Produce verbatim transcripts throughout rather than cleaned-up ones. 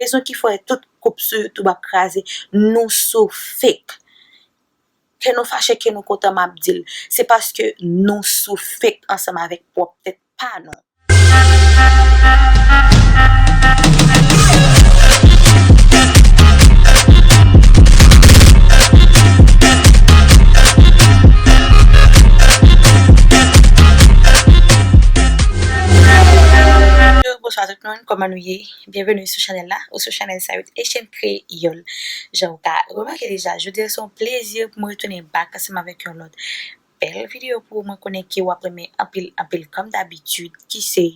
Rezon ki fè tout koup sou YouTube ap kraze, nou sou fake. Ke nou fache, ke nou kontan, m ap di l, se paske nou sou fake ansanm avèk pwòp tèt pa nou. Bonswa tout moun, kòman nou ye? Byenveni sou chanèl la, ou sou chanèl Sayut Haitian Kreyòl. Jan ou ka remake deja, jodi a se yon plezi pou mwen retounen back ansanm avèk yon lòt bèl videyo pou ou. Mwen konnen ke w ap renmen anpil, anpil, kòm dabitid, ki se,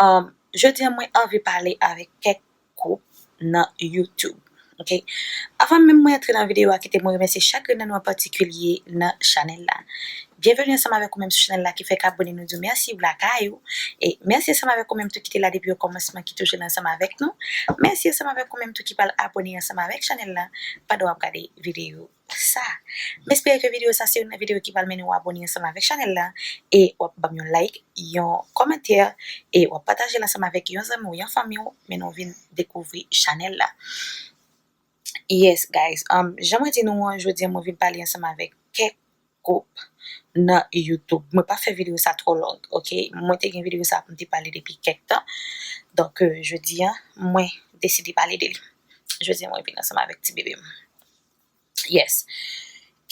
um, jodi a mwen anvi pale avèk kèk koup nan YouTube. Ok? Avan menm mwen antre nan videyo a, kite mwen remèsye chak grenn nan nou an patikilye nan chanèl la. Byenveni ansanm avèk ou menm sou chanèl la ki fèk abòne, nou di w mèsi, ou lakay ou. E mèsi ansanm avèk ou menm tou ki te la depi okòmansman, ki toujou la ansanm avèk nou. Mèsi ansanm avèk ou menm tou ki pral abòne ansanm avèk chanèl la pandan w ap gade videyo sa. M espere ke videyo sa se youn nan videyo ki pral mennen w abòne ansanm avèk chanèl la. E w ap ban m yon like, yon kòmantè, e w ap pataje l ansanm avèk yon zanmi w, yon fanmi w, men nou vin dekouvri chanèl la. Yes, guys. Um, jan mwen di nou an, jodi a mwen vin pale ansanm avèk kèk koup nan YouTube. Mwen pa fè videyo sa twò long, ok? Mwen te gen videyo sa pou m te pale depi kèk tan. Donk, euh, jodi a, mwen deside pale de li. Jodi a, mwen vin ansanm avèk ti bebe m. Yes.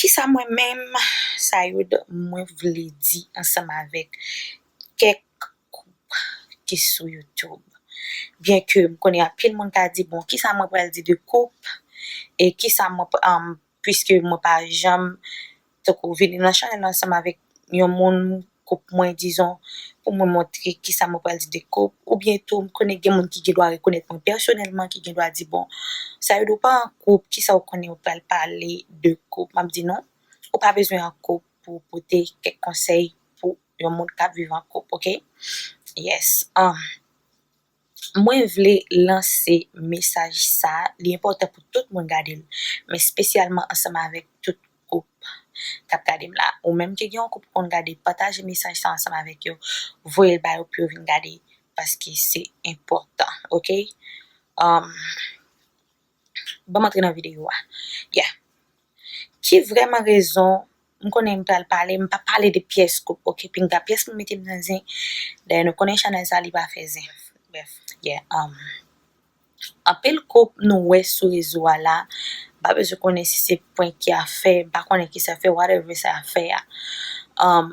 Kisa mwen menm, Sayud, mwen vle di ansanm avèk kèk koup ki sou YouTube? Byen ke m konnen anpil moun ka di, bon, kisa mwen pral di de koup? E kisa mwen, um, piske mwen pa janm, tankou, vini nan chanèl la ansanm avèk yon moun, koup mwen, dizon, pou mwen montre kisa mwen pral di de koup, oubyen tou, m konnen gen moun ki gen dwa rekonèt mwen pèsonèlman, ki gen dwa di, bon, Sayud, ou pa an koup, kisa ou konnen ou pral pale de koup? M ap di non, ou pa bezwen an koup pou pote kèk konsèy pou yon moun k ap viv an koup, ok? Yes. Um, mwen vle lanse mesaj sa, li enpòtan pou tout moun gade l, men espesyalman ansanm avèk tout koup k ap gade m la. Ou menm ki gen yon koup ou konn gade, pataje mesaj sa ansanm avèk yo, voye l ba yo pou yo vin gade, paske se enpòtan, ok? Um, ban m antre nan videyo a. Yeah. Ki vrèman rezon, m konnen m pral pale, m pa pale de pyès koup, ok? Pinga pyès moun mete m nan zen. Dayè, nou konnen chanèl sa, li pa fè zen. Brèf, yeah, um, anpil koup nou wè sou rezo a la, m pa bezwen konnen si se prank y ap fè, m pa konnen kisa y ap fè, whatever sa y ap fè a. Um,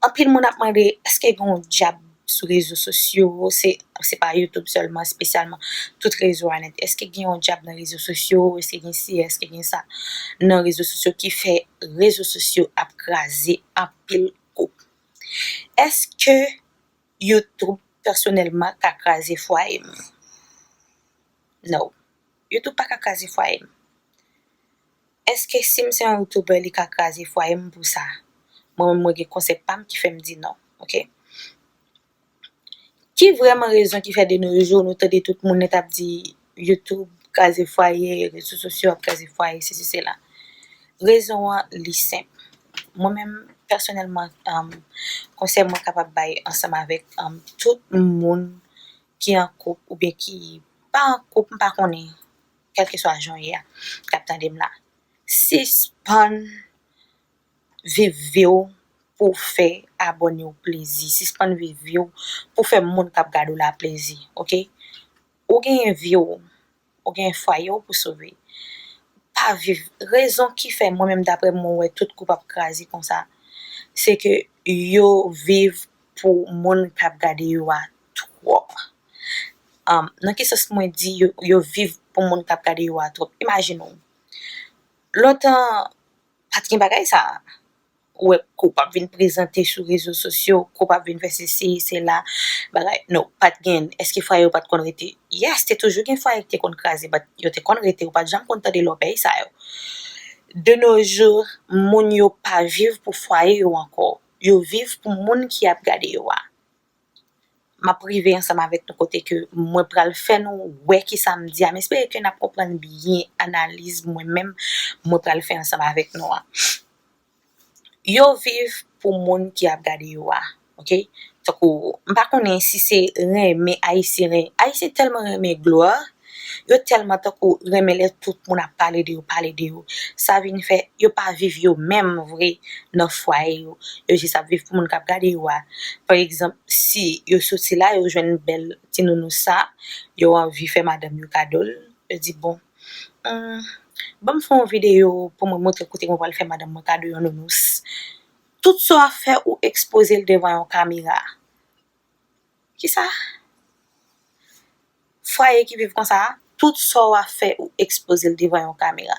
anpil moun ap mande, èske gen yon dyab sou rezo sosyo? Se, se pa YouTube sèlman, espesyalman tout rezo a nèt. Èske gen yon dyab nan rezo sosyo? Èske gen si, èske gen sa nan rezo sosyo ki fè rezo sosyo ap kraze anpil koup? Èske YouTube pèsonèlman ka kraze fwaye m? No. YouTube pa ka kraze fwaye m. Èske si m se yon youtubè, li ka kraze fwaye m pou sa? Mwen menm, mwen gen konsèp pa m ki fè m di non, ok? Ki vrèman rezon ki fè de nos jours nou tande tout moun nèt ap di YouTube kraze fwaye, rezo sosyo ap kraze fwaye, sesi, sela? Rezon an, li senp. Mwen menm, pèsonèlman, um, konsèy mwen kapab bay ansanm avèk, um, tout moun ki an koup oubyen ki pa an koup, m pa konnen, kèlkeswa jan w ye a, k ap tande m la. Sispann viv vi w pou w fè abòne w plezi. Sispann viv vi w pou w fè moun k ap gade w la plezi, ok? Ou genyen vi w, ou genyen fwaye w pou sove. Pa viv. Rezon ki fè mwen menm, daprè mwen, wè tout koup ap kraze konsa, se ke yo viv pou moun k ap gade yo a twòp. Um, nan ki sans mwen di yo, yo viv pou moun k ap gade yo a twòp? Imajine w, lontan, pa t gen bagay sa a. Ou wè koup ap vin prezante sou rezo sosyo, koup ap vin fè sesi, sela, bagay. No, pa t gen. Èske fwaye yo pa t konn rete? Yes, te toujou gen fwaye ki te konn kraze, but yo te konn rete, ou pa t janm konn tande lòbèy sa yo. De nos jours, moun yo pa viv pou fwaye yo ankò. Yo viv pou moun ki ap gade yo a. M ap rive ansanm avèk nou kote ke mwen pral fè nou wè kisa m di a. M espere ke n ap konprann byen analiz mwen menm mwen pral fè ansanm avèk nou a. Yo viv pou moun ki ap gade yo a, ok? Tankou, m pa konnen si se renmen Ayisyen, ren-, Ayisyen tèlman renmen glwa, Yo tèlman tankou renmen lè tout moun ap pale de yo, pale de yo. Sa vin fè yo pa viv yo menm vre nan fwaye yo. Yo jis ap viv pou moun k ap gade yo a. Pa egzanp, si yo soti la, yo jwenn bèl ti nounous sa, yo anvi fè madanm yo kado l, yo di, "Bon, hmm, ban m fè yon videyo pou mwen montre kote mwen pral fè madanm mwen kado yon nounous." Tout sa w ap fè, ou ekspoze l devan yon kamera. Kisa? Fwaye ki viv konsa a, tout sa w ap fè, ou ekspoze l devan yon kamera.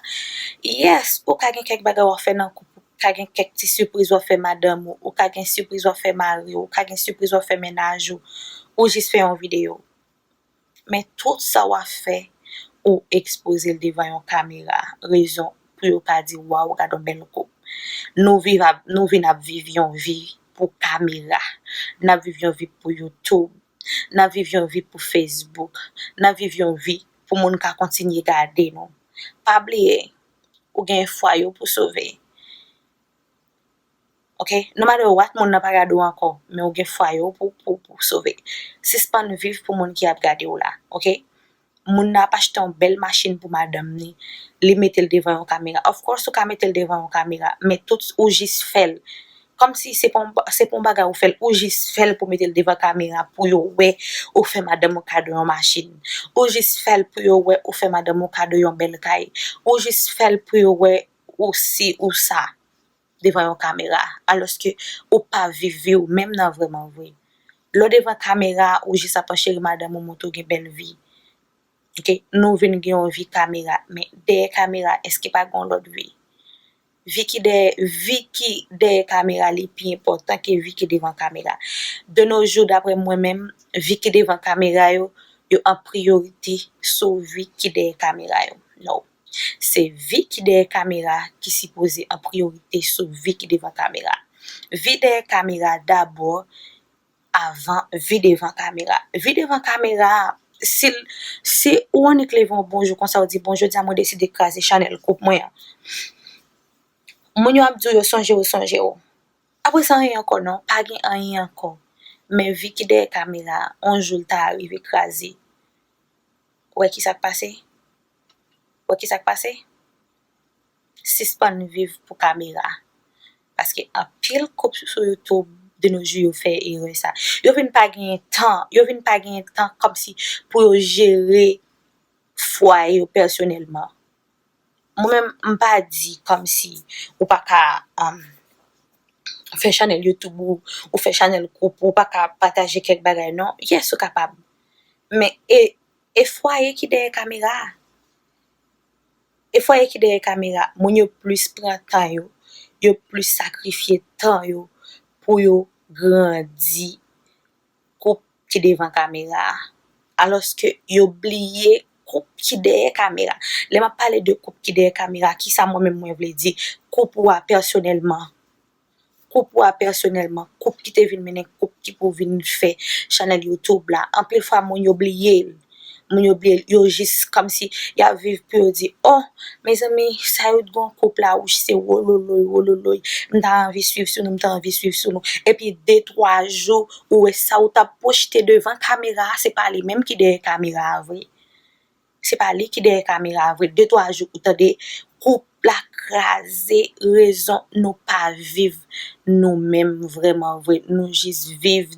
Yes, ou ka gen kèk bagay w ap fè nan koup ou, ou ka gen kèk ti sipriz w ap fè madanm ou, ou ka gen sipriz w ap fè mari w, ou ka gen sipriz w ap fè mennaj ou, ou jis fè yon videyo. Men tout sa w ap fè, ou ekspoze l devan yon kamera. Rezon pou yo ka di, "Waw, gad yon bèl koup." Nou viv ap, nou vin ap viv yon vi pou kamera. N ap viv yon vi pou YouTube. N ap viv yon vi pou Facebook. N ap viv yon vi pou moun ka kontinye gade nou. Pa bliye, ou gen fwaye w pou sove. Ok? No matter what, moun nan pa gade w ankò, men ou gen fwaye w pou, pou, pou sove. Sispann viv pou moun ki ap gade w la, ok? Moun nan ap achte yon bèl machin pou madanm ni, li mete l devan yon kamera. Of course, ou ka mete l devan yon kamera, men tout ou jis fè l. Kòmsi se pa yon ba-, se pa yon bagay ou fè l, ou jis fè l pou mete l devan kamera pou yo wè ou fè madanm ou kado yon machin. Ou jis fè l pou yo wè ou fè madanm ou kado yon bèl kay. Ou jis fè l pou yo wè ou si ou sa devan yon kamera, alòske ou pa viv vi w menm nan vrèman vre. Lè w devan kamera, ou jis ap ancheri madanm ou, montre w gen bèl vi. Ok, nou vin gen yon vi kamera, men dèyè kamera, èske pa gen yon lòt vi? Vi ki dèyè, vi ki dèyè kamera, li pi enpòtan ke vi ki devan kamera. De nos jours, daprè mwen menm, vi ki devan kamera yo, yo an priyorite sou vi ki dèyè kamera yo. No. Se vi ki dèyè kamera ki sipoze an priyorite sou vi ki devan kamera. Vi dèyè kamera dabò avan vi devan kamera. Vi devan kamera, si l, si ou annik leve yon bonjou konsa, ou di, "Bon, jodi a mwen deside kraze chanèl koup mwen an." Moun yo ap di w yo sonje w, sonje w. Apre sa, anyen ankò non, pa gen anyen ankò. Men vi ki dèyè kamera, yon jou l ta rive kraze. Ou wè kisa k pase? Ou wè kisa k pase? Sispann viv pou kamera. Paske anpil koup sou YouTube de nos jours yo fè erè sa. Yo vin pa genyen tan, yo vin pa genyen tan kòmsi pou yo jere fwaye yo pèsonèlman. Mwen menm, m pa di kòmsi ou pa ka, um, fè chanèl YouTube ou, ou fè chanèl koup ou, ou pa ka pataje kèk bagay, non. Yes, ou kapab. Men e, e fwaye ki dèyè kamera a. E fwaye ki dèyè kamera, moun yo plis pran tan yo, yo plis sakrifye tan yo pou yo grandi koup ki devan kamera a. Alòske yo bliye koup ki dèyè kamera. Lè m ap pale de koup ki dèyè kamera, kisa mwen menm mwen vle di? Koup ou a pèsonèlman. Koup ou a pèsonèlman. Koup ki te vin mennen koup ki pou vin fè chanèl YouTube la. Anpil fwa moun yo bliye l. Moun yo bliye l. Yo jis kòmsi y ap viv pou yo di, "Oh, mezanmi, sa yo t gon koup la, wouch, se wololoy, wololoy. M ta anvi swiv sou nou, m ta anvi swiv sou nou." Epi de twa jou, ou wè sa ou t ap pwojte devan kamera a, se pa li menm ki dèyè kamera a vre. Se pa li ki dèyè kamera a vre. De twa jou, ou tande koup la kraze rezon nou pa viv nou menm vrèman vre. Nou jis viv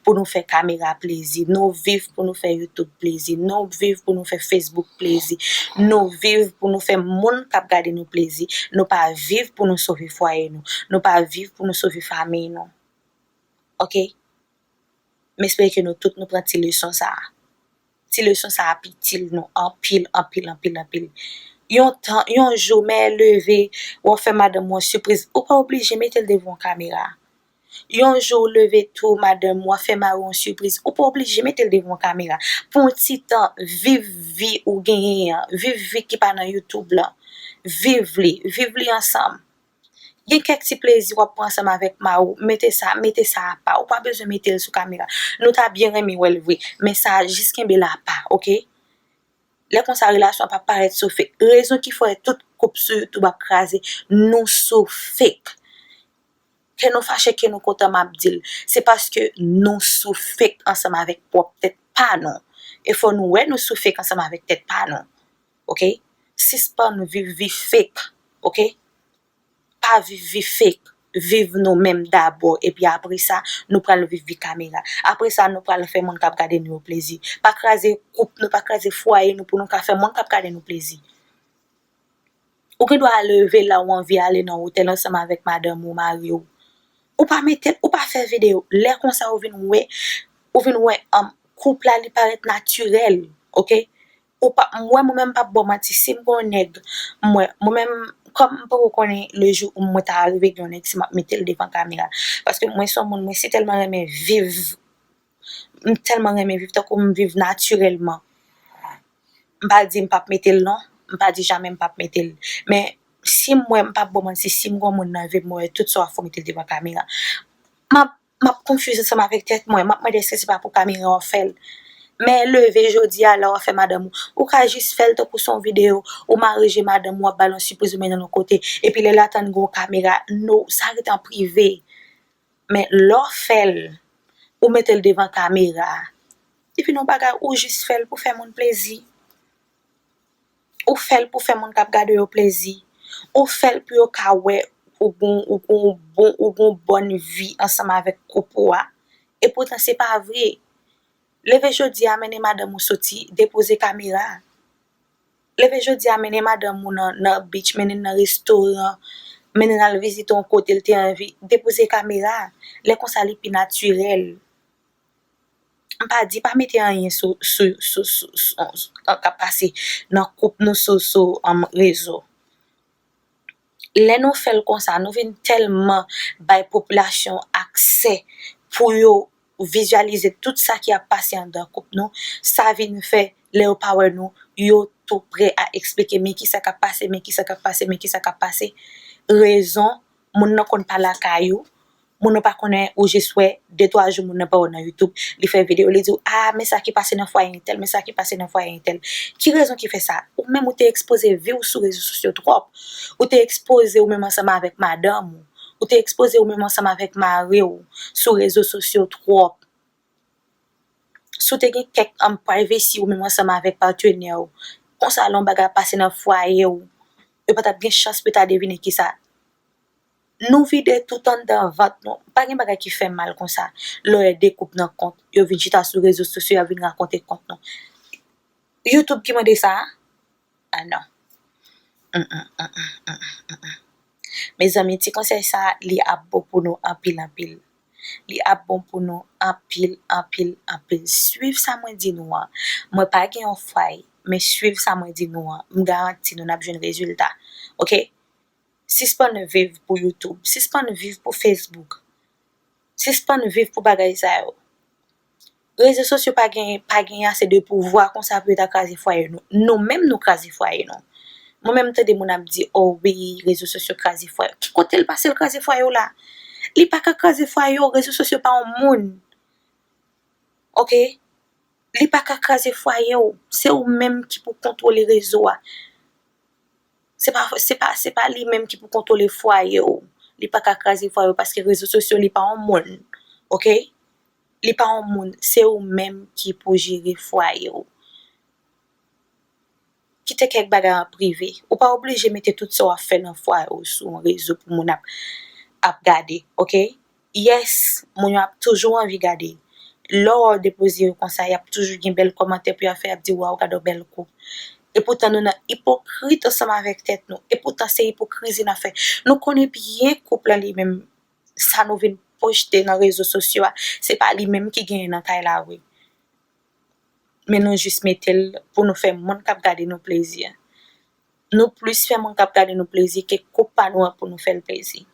pou nou fè kamera plezi. Nou viv pou nou fè YouTube plezi. Nou viv pou nou fè Facebook plezi. Nou viv pou nou fè moun k ap gade nou plezi. Nou pa viv pou nou sove fwaye nou. Nou pa viv pou nou sove fanmi nou. Ok? M espere ke nou tout nou pran ti leson sa a. Ti leson sa a ap itil nou anpil, anpil, anpil, anpil. Yon tan, yon jou, mè leve, w ap fè madanm ou yon sipriz. Ou pa oblije mete l devan yon kamera. Yon jou, w leve tou, madanm ou ap fè mari w yon sipriz. Ou pa oblije mete l devan yon kamera. Pou yon ti tan, viv vi ou genyen an. Viv vi ki pa nan YouTube lan. Viv li. Viv li ansanm. Gen kèk ti plezi w ap pran ansanm avèk mari w, mete sa, mete sa apa. Ou pa bezwen mete l sou kamera. Nou ta byen renmen wè l vre, men sa a jis kenbe l apa, ok? Lè konsa, relasyon an p ap parèt sou fake. Rezon ki fè tout koup sou YouTube ap kraze, nou sou fake. Ke nou fache, ke nou kontan, m ap di l, se paske nou sou fake ansanm avèk pwòp tèt pa nou. E fò nou wè nou sou fake ansanm avèk tèt pa nou. Oke? Sispann viv vi fake. Oke? Pa viv vi fake. Viv nou menm dabò, epi apre sa, nou pral viv vi kamera. Apre sa, nou pral fè moun k ap gade nou yo plezi. Pa kraze koup nou, pa kraze fwaye nou pou nou ka fè moun k ap gade nou plezi. Ou gen dwa leve la, ou anvi ale nan otèl ansanm avèk madanm ou, mari w. Ou pa mete, ou pa fè videyo. Lè konsa, ou vin wè, ou vin wè, um, koup la, li parèt natirèl, oke? Ou pa, mwen, mwen menm, m p ap ba w manti, si m gen yon nèg, mwen, mwen menm, kòm m poko konnen le jou ou mwen ta rive gen yon nèg, si m ap mete l devan kamera. Paske mwen se yon moun, mwen si tèlman renmen viv, m tèlman renmen viv tankou m viv natirèlman. M pa di m p ap mete l non, m pa di jamè m p ap mete l. Men si m wè, m p ap ba w manti, si m gen yon moun nan vi m, mwen wè tout sa w ap fè w mete l devan kamera, m ap, m ap konfize ansanm avèk tèt mwen, m ap mande èske se pa pou kamera w ap fè l. Men leve jodi a, lè w ap fè madanm ou, ou ka jis fè l tankou se yon videyo, ou mare je madanm ou, w ap ba l yon sipriz, ou mennen l yon kote, epi lè l atann gen yon kamera, no, sa rete an prive. Men lè w fè l, ou mete l devan kamera, li vin yon bagay ou jis fè l pou fè moun plezi. Ou fè l pou fè moun k ap gade yo plezi. Ou fè l pou yo ka wè ou gon, ou gon bon, ou gon bòn vi ansanm avèk koup ou a. Epoutan, se pa vre. Leve jodi a, mennen madanm ou soti, depoze kamera a. Leve jodi a, mennen madanm ou nan, nan beach, mennen l nan restoran, mennen l al vizite yon kote l te anvi, depoze kamera a. Lè konsa, li pi natirèl. M pa di pa mete anyen sou, sou, sou, sou, sou, sou, k ap pase nan koup nou sou, sou, um, rezo. Lè nou fè l konsa, nou vin tèlman bay popilasyon aksè pou yo vizyalize tout sa ki ap pase anndan koup nou, sa vin fè, lè yo pa wè nou, yo tou prè a eksplike, men kisa k ap pase, men kisa k ap pase, men kisa k ap pase. Rezon, moun nan konn pa lakay ou, moun nan pa konnen ou, jis wè de twa jou moun nan pa wè w nan YouTube, li fè videyo, li di w, a, men sa ki pase nan fwaye entèl, men sa ki pase nan fwaye entèl. Ki rezon ki fè sa? Ou menm ou te ekspoze vi w sou rezo sosyo twòp. Ou te ekspoze ou menm ansanm avèk madanm ou. Ou te ekspoze ou menm ansanm avèk mari w sou rezo sosyo twòp. Si w te gen kèk, um, privacy ou menm ansanm avèk patnè w, konsa lè yon bagay ap pase nan fwaye w, yo pa t ap gen chans pou yo ta devine kisa. Nou vide tout anndan vant nou. Pa gen bagay ki fè mal konsa. Lè w wè de koup nan kont, yo vin chita sou rezo sosyo, y ap vin rakonte kont nou. YouTube ki mande sa a? A non. Mm, mm, mm, mm, mm, mm, mm. Mezanmi, ti konsèy sa a, li ap bon pou nou anpil, anpil. Li ap bon pou nou anpil, anpil, anpil. Swiv sa mwen di nou an. Mwen pa gen yon fwaye, men swiv sa mwen di nou an. M garanti nou n ap jwenn rezilta. Oke? Sispann viv pou YouTube. Sispann viv pou Facebook. Sispann viv pou bagay sa yo. Rezo sosyo pa gen, pa gen ase de pouvwa konsa pou yo ta kraze fwaye nou. Nou menm nou kraze fwaye nou. Mwen menm m tande moun ap di, o wi, rezo sosyo kraze fwaye. Ki kote l pase l kraze fwaye w la? Li pa ka kraze fwaye w, rezo sosyo pa yon moun. Oke? Li pa ka kraze fwaye w. Se ou menm ki pou kontwole rezo a. Se pa, se pa, se pa li menm ki pou kontwole fwaye w. Li pa ka kraze fwaye w paske rezo sosyo li pa yon moun. Oke? Li pa yon moun. Se ou menm ki pou jere fwaye w. Kite kèk bagay an prive. Ou pa oblije mete tout sa w ap fè nan fwaye w sou yon rezo pou moun ap, ap gade, oke? Yes, moun yo ap toujou anvi gade. Lè w depoze yo konsa, y ap toujou gen bèl kòmantè pou y ap fè, y ap di, waw, gade yon bèl koup. Epoutan, nou nan ipokrit ansanm avèk tèt nou. Epoutan, se ipokrizi n ap fè. Nou konnen byen koup lan li menm, sa nou vin poste nan rezo sosyo a, se pa li menm ki genyen nan kay la vre. Men nou jis mete l pou nou fè moun k ap gade nou plezi. Nou plis fè moun k ap gade nou plezi ke koup pa nou an pou nou fè l plezi.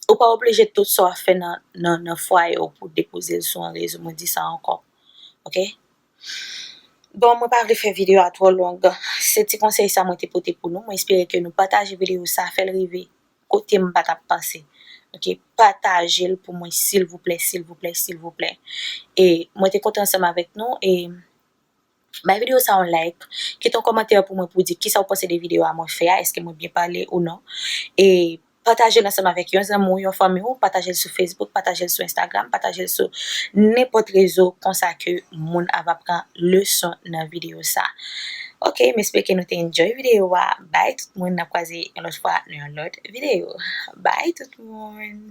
Ou pa oblije tout sa w ap fè nan, nan, nan fwaye w pou depoze l sou yon rezo. Mwen di sa ankò. Oke? Bon, mwen pa vle fè videyo a twò long. Se ti konsèy sa mwen te pote pou nou. Mwen espere ke nou pataje videyo sa, fè l rive kote m pa t ap panse. Oke, pataje l pou mwen, silvouplè, silvouplè, silvouplè. E mwen te kontan ansanm avèk nou. E bay videyo sa yon like. Kite yon kòmantè pou mwen pou di kisa w panse de videyo a mwen fè a. Èske mwen byen pale ou non? E pataje l ansanm avèk yon zanmi w, yon fanmi w, pataje l sou Facebook, pataje l sou Instagram, pataje l sou nenpòt rezo konsa ke moun ap ap pran leson nan videyo sa. Ok, m espere ke nou te enjoy videyo a. Bye tout moun, n ap kwaze yon lòt fwa nan yon lòt videyo. Bye tout moun.